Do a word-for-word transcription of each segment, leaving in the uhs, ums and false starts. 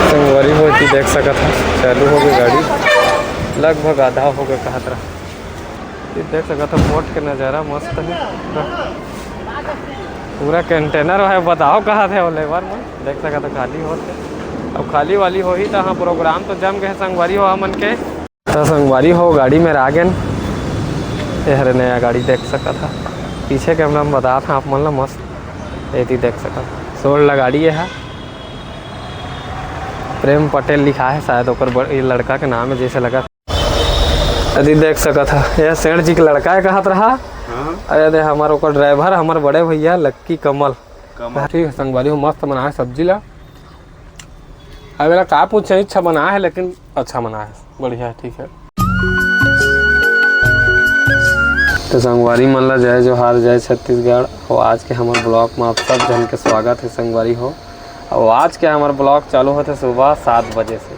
संगवारी हो, एती देख सकत ह, चालू हो गे गाड़ी, लगभग आधा हो गे कहत रहा। ये देख सकत ह, port के नज़ारा मस्त हे, पूरा container हे, बताओ कहत हे वो labour मन। देख सकत ह, खाली होत हे। अब खाली वाली होही त हाँ, program तो जम गे संगवारी हो हमन के। त संगवारी हो, गाड़ी में आ गेन। ये हरे नया गाड़ी देख सकत ह, पीछे camera में बतात ह आप मन ला मस्त। एती देख सकत ह, सोल ला गाड़ी ये ह। प्रेम पटेल लिखा हे शायद ओकर ब-, ये लड़का के नाम हे जैसे लगत। एती देख सकत ह, ये सेठ जी के लड़का हे कहत रहा। हाँ। अरे दे, हमर ओकर driver, हमर बड़े भैया लक्की कमल। कमल। ठीक हे संगवारी हो, मस्त बनाए सब्जी ला। अब एला का पूछे, अच्छा बनाए हे, लेकिन अच्छा बनाए हे, बढ़िया हे, ठीक हे। तो संगवारी मन ला जय जोहार, जय छत्तीसगढ़। और आज के हमर vlog में आप सब झन के स्वागत हे संगवारी हो। और आज के हमर vlog चालू होथे सुबह सात बजे से,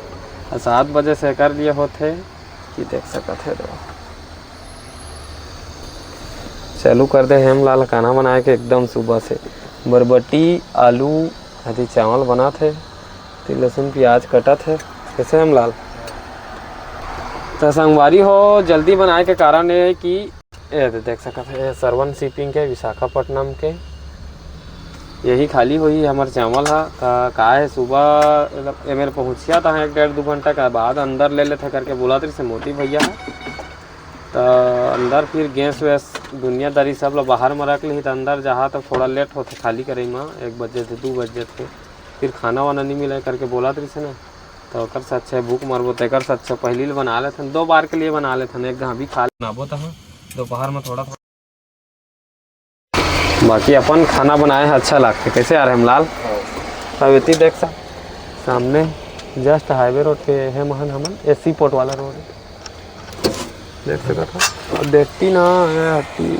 और सात बजे से एकर लिए होथे कि देख सकत हे, देखो, चालू कर दे हेमलाल खाना बनाए के एकदम सुबह से। बरबट्टी, आलू, एती चावल बनत हे, एती लहसुन प्याज कटत हे। कैसे हेमलाल? त संगवारी हो, जल्दी बनाए के कारण ये हे कि ए दे देख सकत हे, सरवन शिपिंग के, विशाखापट्टनम के, यही खाली होही हमर चावल ह। त का हे, सुबह मतलब एमेर पहुँचिया त एक डेढ़ दू घंटा के बाद अंदर ले लेथे करके बोलत रहिस हे मोती भैया ह। त अंदर फिर गैस वैस दुनियादारी सब ल बाहर म रख लिही, त अंदर जाहा त थोड़ा लेट होथे खाली करई म, एक बज जथे, दू बज जथे, फिर खाना वाना नइ मिले करके बोलत रहिस हे ना। त ओकर से अच्छा भूख मरबो, त एकर से अच्छा पहिली ले बना लेथन, दो बार के लिए बना लेथन, एक घाबी खा बनाबो त हाँ, दोपहर में थोड़ा थोड़ा। बाकी अपन खाना बनाए ह अच्छा लागथे। कैसे यार हेमलाल? हाँ। अब एती देख सा-, सामने just highway road के हे महन हमन, ए seaport वाला road हे। देख सकत हो। अब देखती ना, ए हट्टी।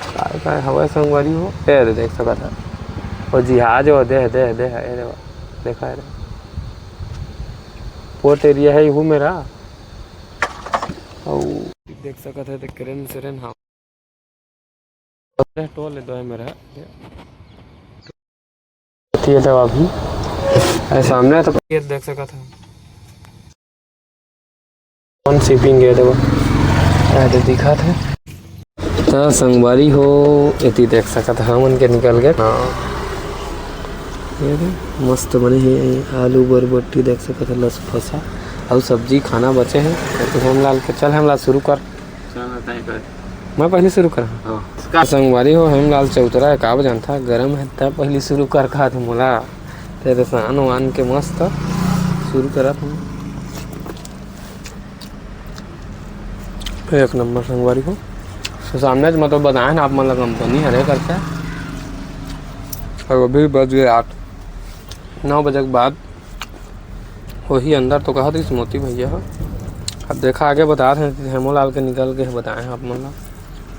काय काय हवय संगवारी हो? ए दे देख सकत हो। ओ जिहाज ओ दे, दे, दे, ए दे, देखा रे। Port area हे इहू मेरा। अउ देख सकत हे, देख crane सेरेन हा। टोल ले दो हे मेरा। ये तो अभी ए सामने तो ये देख सकत हे। कौन shipping गे हे वो? ए तो दिखत हे। त संगवारी हो, एती देख सकत हे, हमन के निकल गे। हाँ। ये दे, मस्त बने हे, आलू बरबट्टी देख सकत हे, लस फसा। अउ सब्जी खाना बचे हे। तो हेमलाल के, चल हेमलाल शुरू कर। चल, तय कर। मैं पहली शुरू कर। हाँ। संगवारी हो, हेमलाल चौतरा हे, का जानथा, गरम हे, त पहली शुरू कर कहा थे मोला। ते तो सान वान के मस्त शुरू करत हूँ। एक नंबर संगवारी हो। तो सामने ज मतलब बताए ना आप मन ला company हरे करके। और अभी बज गए आठ, नौ बजे के बाद वही अंदर तो कहा थी मोती भैया हो। अब देखा आगे बता रहे हैं, हेमोलाल के निकल के बताए हैं आप मन ला।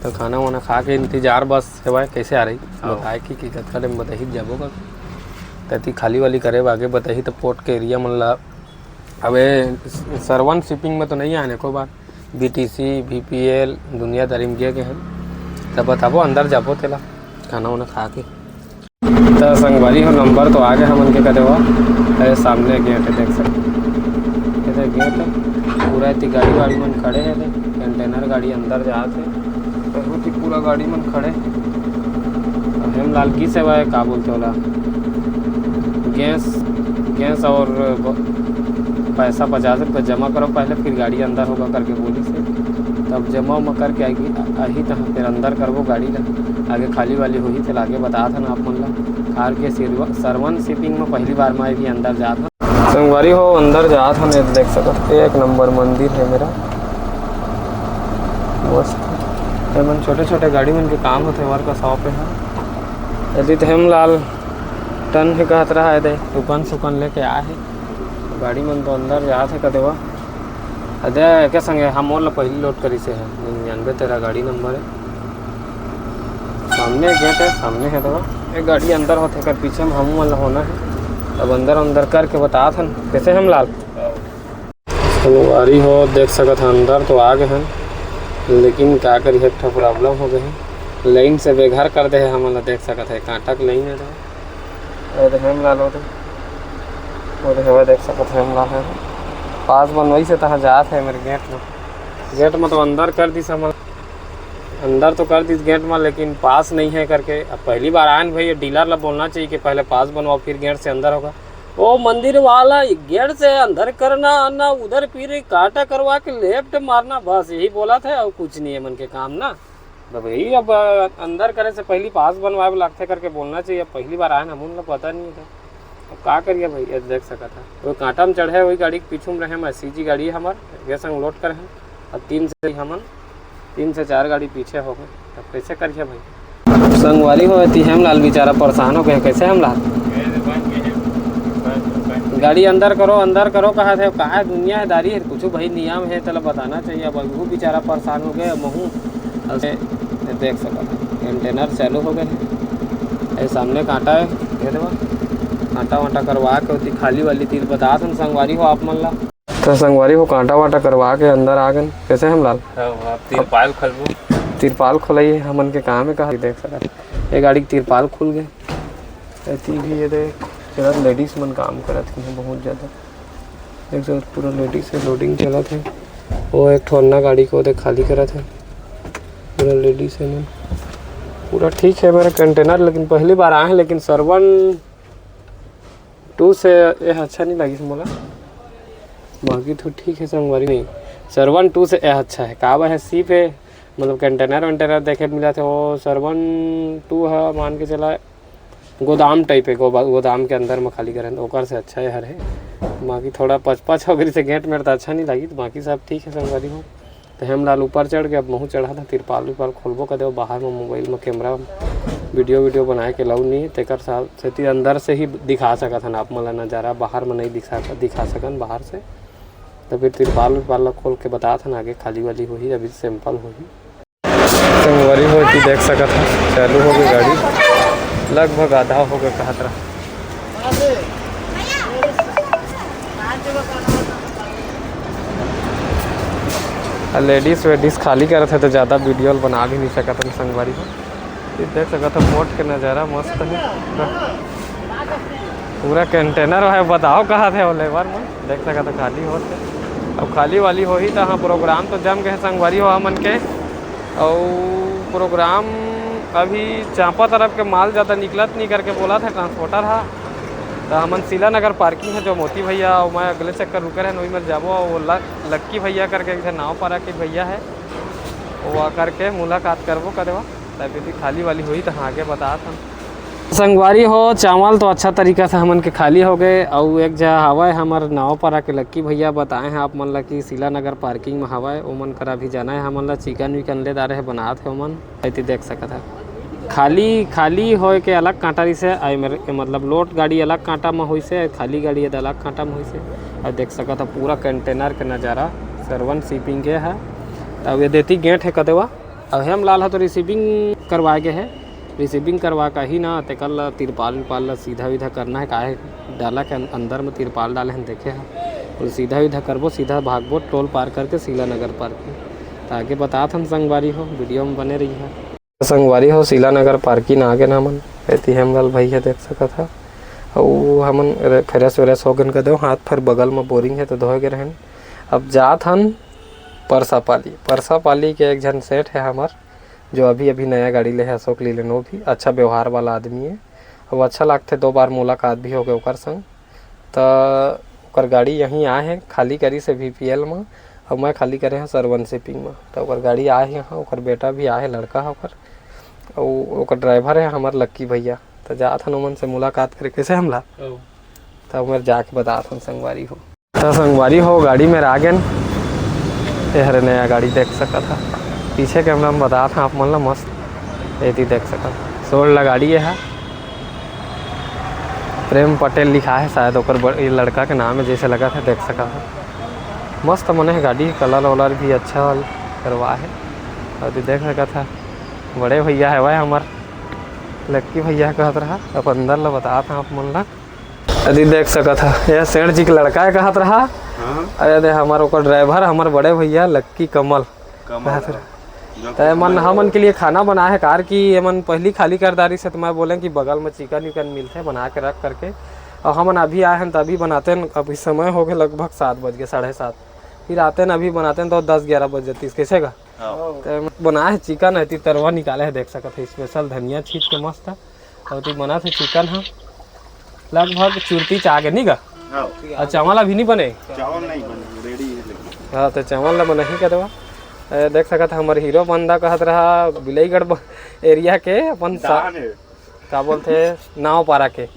तो खाना वाना खा के इंतजार बस हेवय, कैसे आ रही हाँ। बताए कि, कि कतका टाइम बताही जाबो का। तती खाली वाली करे आगे बताही तो port के area मन ला। अबे सरवन shipping में तो नहीं आने को बार। बीटीसी, बीपीएल, दुनियादारी में गे, गे हैं। तब बताबो, अंदर जाबो तेला, खाना वाना खा के। त संगवारी हो, नंबर तो आ गे हमन के कदे हुआ। अरे सामने gate हे, देख सकते। ये देख gate हे, पूरा इतनी गाड़ी वाड़ी मन खड़े हे, container गाड़ी अंदर जात हे। बहुत ही पूरा गाड़ी मन खड़े। हेमलाल की सेवा हे, का बोलते होला, गैस, गैस और ब-, पैसा पचास रुपये जमा करो पहले, फिर गाड़ी अंदर होगा करके बोलिस हे। तब जमा उमा करके आएगी, अही तहाँ फिर अंदर करबो गाड़ी ला। आगे खाली वाली होही, तेला आगे बतात हन आप मन ला। आर के सिरवा-, सरवन shipping में पहली बार मैं भी अंदर जात हूँ। संगवारी हो, अंदर जात हन, ये देख सकत हो, एक नंबर मंदिर हे मेरा, मस्त। ये मन छोटे छोटे गाड़ी मन के काम होथे, ओकर का shop हे। यदि तो हेमलाल टन हे कहत रहा है, दे दुकान सुकान लेके आए हे। गाड़ी मन तो अंदर जात हे कदे हुआ। अदे एके संगे हम मोर ला पहली load करिस हे, निन्यानवे तेरह गाड़ी नंबर हे। सामने gate हे, सामने हे तो एक गाड़ी अंदर होथे, एकर पीछे में हमू मन ला होना हे। अब अंदर अंदर करके बतात हन, कैसे हेमलाल? संगवारी हो, देख सकत ह, अंदर तो आ गे हन, लेकिन का करी, एक ठो problem हो गे हे, line से बेघर कर दे हे हमन ला। देख सकत ह, कांटा के line हे तो। अरे हेमलाल हो तो। वो तो हवय, देख सकत हे हमला है। पास बनवाई से तहाँ जात हे मेरे गेट में। गेट में तो अंदर कर दिस हमन, अंदर तो कर दिस गेट में, लेकिन पास नहीं है करके। अब पहली बार आयन भाई, ये डीलर ला बोलना चाहिए कि पहले पास बनवाओ, फिर गेट से अंदर होगा। वो मंदिर वाला गेट से अंदर करना, ना उधर फिर कांटा करवा के लेफ्ट मारना, बस यही बोला था और कुछ नहीं है मन के काम ना। तो भाई, अब अंदर करे से पहली पास बनवाए ला लगथे करके बोलना चाहिए। अब पहली बार आए ना, हमन ला पता नहीं था। अब का करिए भाई, ये देख सकत है, वो कांटा में चढ़े, वही गाड़ी के पीछू में रहे, मैं सीजी गाड़ी हमर, ये संग लोड करे हैं। अब तीन से हमन, तीन से चार गाड़ी पीछे हो गए, अब कैसे करिए भाई? संगवारी हो, एती हेमलाल बेचारा परेशान हो गए, कैसे हेमलाल? गाड़ी अंदर करो, अंदर करो, कहा थे, कहा दुनियादारी है, कुछ भाई नियम है, तला बताना चाहिए। अब वो बेचारा परेशान हो गए, महू। अब से देख सकत हे, कंटेनर चालू हो गए हे। ये सामने कांटा है, ये देखो, कांटा वांटा करवा के होती खाली वाली तीर बतात हन संगवारी हो आप मन ला। तो संगवारी हो, कांटा वांटा करवा के अंदर आ गन। कैसे हेमलाल? हाँ, अब तिरपाल खोलबो। तिरपाल खोलइए, हमन के काम है, कहा देख सकत हे। ये गाड़ी के तिरपाल खुल गए। एती भी ये देख, चलत लेडीज मन काम करत हे बहुत ज़्यादा। देख सकत, पूरा लेडीज से लोडिंग चलत हे। वो एक ठो अन्ना गाड़ी को देख खाली करत हे, पूरा लेडीज हे मन। पूरा ठीक है मेरा कंटेनर, लेकिन पहली बार आए हैं, लेकिन सरवन टू से यह अच्छा नहीं लगिस मोला। बाकी तो ठीक है संगवारी, नहीं, सरवन टू से यह अच्छा है। का है, सीप है, मतलब कंटेनर वंटेनर देखे मिला थे। वो सरवन टू है, मान के चला गोदाम टाइप है, गोबा-, गोदाम के अंदर में खाली करन, ओकर से अच्छा है हर है। बाकी थोड़ा पचपच हो गई से गेट में तो अच्छा नहीं लगी, तो बाकी सब ठीक है संगवारी हो। तो हेमलाल ऊपर चढ़ के अब महू चढ़ा था, तिरपाल उरपाल खोलबो कर देव, बाहर में मोबाइल में कैमरा वीडियो वीडियो बनाए के लाऊ नहीं, तेकर साथ सेती अंदर से ही दिखा सकत हन आप मन ला नज़ारा, बाहर में नहीं दिखा, दिखा सकन बाहर से। तो फिर तिरपाल उरपाल ला खोल के बतात हन, आगे खाली वाली होही, अभी सैंपल होही। संगवारी हो कि देख सकत हन, चालू हो गए गाड़ी, लगभग आधा हो गए कहत रहा। लेडीज वेडीज खाली करत हे तो ज़्यादा वीडियो बना भी नहीं सकत हन संगवारी हो। ये देख सकत हो, बोट के नज़ारा मस्त है। पूरा कंटेनर है, बताओ कहाँ थे वो लेबर मन। देख सकत हो, खाली होत हे। अब खाली वाली होही तो हाँ, प्रोग्राम तो जम गए संगवारी हो हमन के। अउ प्रोग्राम अभी चांपा तरफ के माल ज़्यादा निकलत नहीं करके बोला था ट्रांसपोर्टर हा। तो हमन शीला नगर पार्किंग है, जो मोती भैया अउ मैं अगले चक्कर रुके रहे, वही में जाबो। वो ल-, लक्की भैया करके एक ठे नाव पारा के भैया है, वो करके मुलाकात करबो कदे वा। तब यदि खाली वाली होही तो हाँ, आगे बतात हन। संगवारी हो, चावल तो अच्छा तरीका से हमन के खाली हो गए, अउ एक जगह हवय हमर नाव पारा के लक्की भैया बताए हैं आप मन ला कि शीला नगर पार्किंग में हवय, ओमन करा भी जाना है हमन ला। चिकन विकन ले डारे है, बनात है ओमन, एती देख सकत है। खाली, खाली होए के अलग कांटा रहिसे, आई मेर-, मतलब लोड गाड़ी अलग कांटा में होइसे, खाली गाड़ी अलग कांटा में होइसे। अउ देख सकत है पूरा कंटेनर के नज़ारा, सरवन शिपिंग के है। अब ये देती गेट है कदेवा, अब हेमलाल ह तो रिसीविंग करवाए गे हे, रिसीविंग करवा के ही ना, तेकर ला तिरपाल उरपाल ला सीधा विधा करना है, काहे डाला के अं-, अंदर में तिरपाल डाले हन, देखे ह। और सीधा विधा करबो, सीधा भागबो टोल पार करके शीला नगर पार्किंग। तो आगे बतात हन संगवारी हो, वीडियो में बने रही है। संगवारी हो, शीला नगर पार्किंग आ गए ना हमन, एती हेमलाल भैया देख सकत ह। अउ हमन रे-, फ्रेश व्रेश हो गन कदे, हाथ फेर बगल में बोरिंग है तो धोए गे रहन। अब जात हन परसापाली। परसापाली के एक झन सेठ है हमर, जो अभी-अभी नया गाड़ी ले हे, अशोक लीलैंड, वो भी अच्छा व्यवहार वाला आदमी है। अब अच्छा लागथे, दो बार मुलाकात भी हो गए ओकर संग। त ओकर गाड़ी यहीं आए हे, खाली करिस हे वीपीएल में, अउ मैं खाली करे हूँ सरवन शिपिंग में। त ओकर गाड़ी आए हे यहाँ, ओकर बेटा भी आए हे, लड़का है ओकर, अउ ओकर ड्राइवर है हमर लक्की भैया। त जात हन ओमन से मुलाकात करे, कैसे हेमलाल? त ओमन जाके बतात हन संगवारी हो। त संगवारी हो, गाड़ी में आ गेन। ये हरे नया गाड़ी देख सकत हा, पीछे कैमरा में बतात हा आप मन ला, मस्त एती देख सकत हा, सोल ला गाड़ी ये हा। प्रेम पटेल लिखा है शायद ओकर ब-, ये लड़का के नाम है जैसे लगत है, देख सकत हा। मस्त मने है गाड़ी, कलर वलर भी अच्छा करवा है। और ये देख सकत हा बड़े भैया है भाई हमर लक्की भैया कहत रहा, अब अंदर ला बतात हा आप मन ला। यदि देख सकत हा, यह सेठ जी के लड़का है कहत रहा। हाँ। अरे दे, हमार ओकर ड्राइवर, हमार बड़े भैया लक्की कमल। कमल, कहत रहा। जो त एमन हमन के लिए खाना बनाए है, कार की एमन पहली खाली कर डारिस हे, त मैं बोले कि बगल में चिकन विकन मिलथे, बना के रख करके। अउ हमन अभी आए हन, त अभी बनाते हन, अभी समय हो गए लगभग सात बज के, साढ़े सात। फिर आते हन, अभी बनाते हन, तो दस ग्यारह बज जातीस, कैसे का? हाँ। तो बनाए हे चिकन, एती तरवा निकाले हे, देख सकत हे, स्पेशल धनिया छींच के मस्त। अउ एती बनात हे चिकन ह, लगभग चुरती च आगे, नहीं का? हाँ। अउ चावल अभी नहीं बने? चावल नहीं बने, रेडी है लेकिन। हाँ, तो चावल ला बनाही का देवा। ए, देख सकत हे, हमर हीरो बंदा कहत रहा, बिलईगढ़ ब-, एरिया के अपन सा-, दान है। का बोलथे, नाव पारा के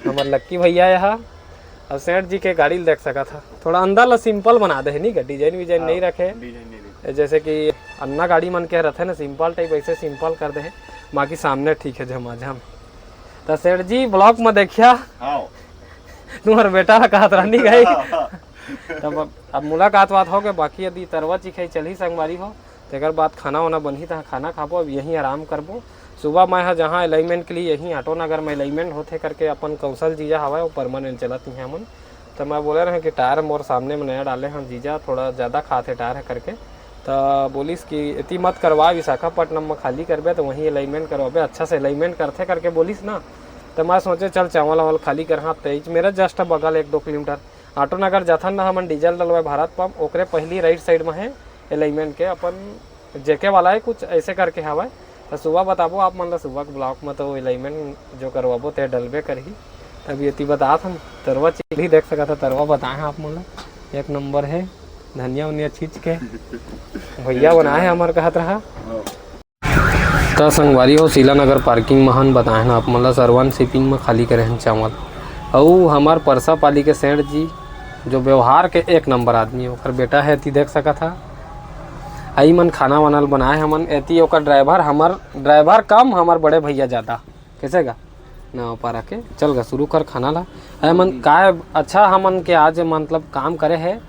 हमर लक्की भैया यहाँ। अउ सेठ जी के गाड़ी ल देख सकत हा, थोड़ा अंदर ला सिंपल बना दे हे, नहीं का? डिजाइन विजाइन हाँ, नहीं रखे। डिजाइन नहीं रखे। जैसे कि अन्ना गाड़ी मन के रहथे ना, सिंपल टाइप, ऐसे सिंपल कर दे हे। बाकी सामने ठीक है, झमाझम। त सेठ जी, ब्लॉग में देखिया। हाँ। तुम्हार बेटा ला कहत रहनी गई। तब अब, अब मुलाकात बात हो गए, बाकी यदि तरवा चिखई चलही संगवारी हो, तेकर बाद खाना वाना बनही, तहाँ खाना खाबो, अब यहीं आराम करबो। सुबह मैं ह जहाँ अलाइनमेंट के लिए यहीं ऑटो नगर में अलाइनमेंट होथे करके अपन कौशल जीजा हवय, वो परमानेंट चलत नहीं हमन। तो मैं बोले रहे कि टायर मोर सामने में नया डाले हैं जीजा, थोड़ा ज़्यादा खाथे टायर है करके। तो बोलिस कि इतनी मत करवा, विशाखापट्टनम में खाली करबे तो वहीं अलाइनमेंट करवाबे, अच्छा से अलाइनमेंट करथे करके बोलिस ना। तो मैं सोचे चल चावल वावल खाली कर, हाँ, तेईस मेरा जस्ट बगल एक दो किलोमीटर। ऑटो नगर जाथन ना हमन डीजल डलवाए भारत पंप, ओकरे पहली राइट साइड में है अलाइनमेंट के अपन जेके वाला है, कुछ ऐसे करके हवय। तो सुबह बताबो आप मन ला, सुबह के ब्लॉग में तो अलाइनमेंट जो करवाबो ते डलबे करही। तब ये ती बतात हम तरवा चिखई देख सकत हा, तरवा बताए हैं आप मन ला, एक नंबर है, धनिया उनिया छींच के भैया बनाए हैं हमर कहत रहा। हाँ। त संगवारी हो, शीला नगर पार्किंग म हन, बताए हन आप मन ल, सरवन शिपिंग म खाली करे हन चावल। अउ हमर परसा पाली के सेठ जी, जो व्यवहार के एक नंबर आदमी, ओकर बेटा है, एती देख सकत हा। अई मन खाना वाना ल बनाए हमन, एती ओकर ड्राइवर, हमर ड्राइवर कम, हमर बड़े भैया ज़्यादा। कैसे गा? नाव पारा के, चल गा, शुरू कर खाना ला। अरे मन, काय अच्छा हमन के आज, मतलब, काम करे है,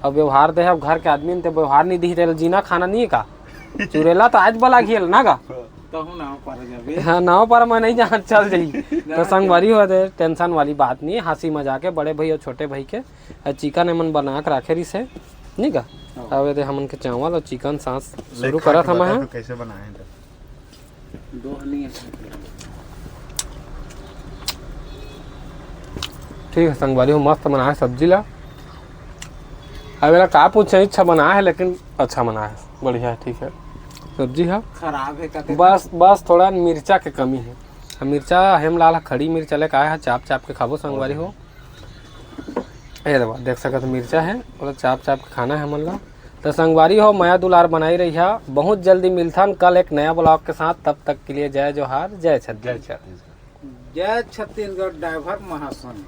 अब व्यवहार दे है, अब घर के आदमी ते व्यवहार नहीं दी, तेल जीना खाना नहीं है का? चुरेला तो आज बला घेल ना गा? तहु नाव पर जाबे। हाँ, नाव पर मैं नहीं जान, चल जाई। तो संगवारी हो दे, टेंशन वाली बात नहीं है, हंसी मजाक है, बड़े भाई और छोटे भाई के। अ, चिकन एमन बना के राखे रिस है, नहीं गा? हाँ। अब दे हमन के चावल और चिकन सांस ले शुरू खा के करत हम बता हैं। तो कैसे बनाए हैं तो। दो हनी है। ठीक है संगवारी हो, मस्त बनाए सब्जी ला। अब एला का पूछे, अच्छा बनाए है, लेकिन अच्छा बनाए है, बढ़िया है, ठीक है। सब्जी है खराब है का? बस, बस थोड़ा मिर्चा के कमी है। अब मिर्चा हेम लाल खड़ी मिर्चा लेके आए हैं, चाप चाप के खाबो संगवारी हो। ये देखो, देख सकत हो मिर्चा है, ओला चाप चाप के खाना है हमन ला। तो संगवारी हो, मया दुलार बनाई रहिहा, बहुत जल्दी मिलथन कल एक नया ब्लॉग के साथ। तब तक के लिए जय जोहार, जय छत्तीसगढ़। जय छत्तीसगढ़। जय छत्तीसगढ़ ड्राइवर महासंघ।